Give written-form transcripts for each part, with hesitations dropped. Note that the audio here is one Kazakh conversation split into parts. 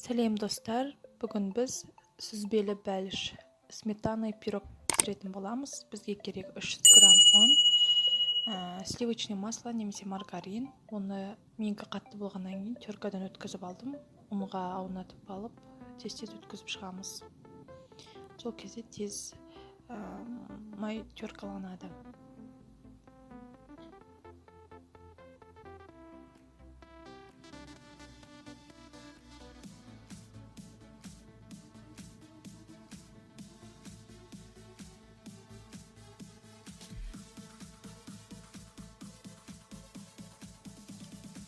Сәлем, достар! Бүгін біз сүзбелі бәліш, сметаный пирог пісіретін боламыз. Бізге керек 300 грамм ұн, сливочный масло немесе маргарин. Оны менікі қатты болғаннан кейін теркадан өткізіп алдым. Ұнға аунатып алып, тез-тез өткізіп шығамыз. Сол кезде тез май теркаланады.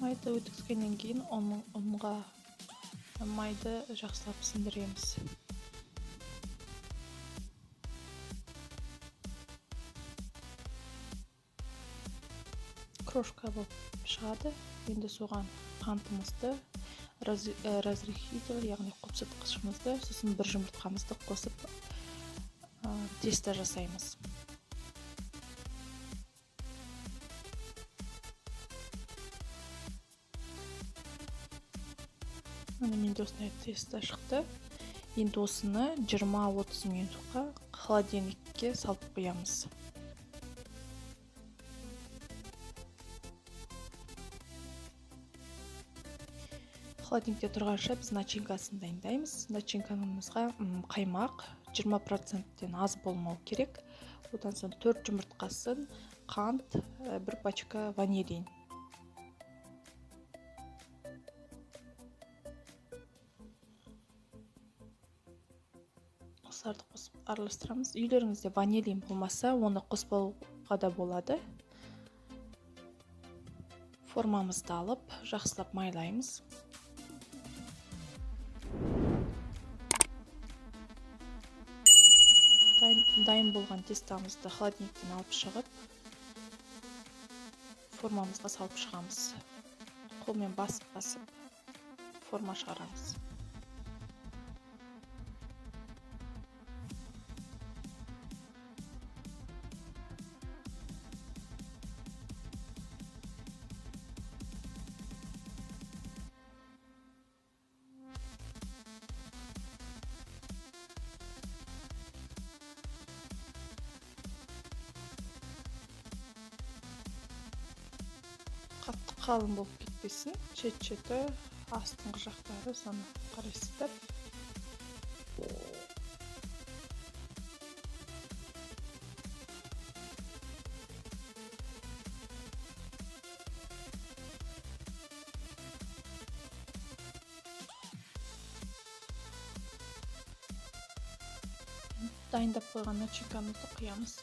Майды өткізгеннен кейін ұнға майды жақсылап сіңдіреміз. Крошка болып шығады. Енді соған қантымызды, разрыхлитель, яғни қопсытқышымызды, сосын бір жұмыртқамызды қосып тесто жасаймыз. Міне, менде осындай тесто шықты. Енді осыны 20-30 минутқа холодильникке салып қоямыз. Холодильникте тұрғанша біз начинкасын дайындаймыз. Начинкамызға қаймақ 20%-тен аз болмау керек. Одан соң 4 жұмыртқасын, қант, бір пачка ванилин. Осыларды қосып араластырамыз. Үйлеріңізде ванилин болмаса, оны қоспауға да болады. Формамызды алып, жақсылап майлаймыз. Дайын болған тестамызды холодильниктен алып шығып, формамызға салып шығамыз. Қолмен басып-басып форма шығарамыз. Қатты қалың болып кетпесін, шет-шеті, астыңғы жақтары, соны қарайсыздар. Дайындап қойған начинкамызды құямыз.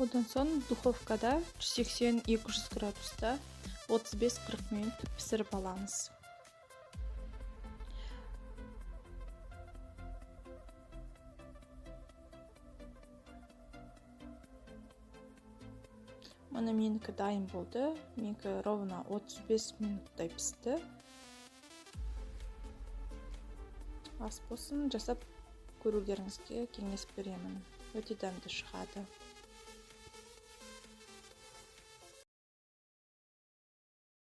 Одан соң духовкада 180-200 градуста 35-40 минут пісіріп аламыз. Міне, менікі дайын болды. Менікі ровно 35 минуттай пісті. Ас болсын, жасап көрулеріңізге кеңес беремін. Өте дәмді шығады.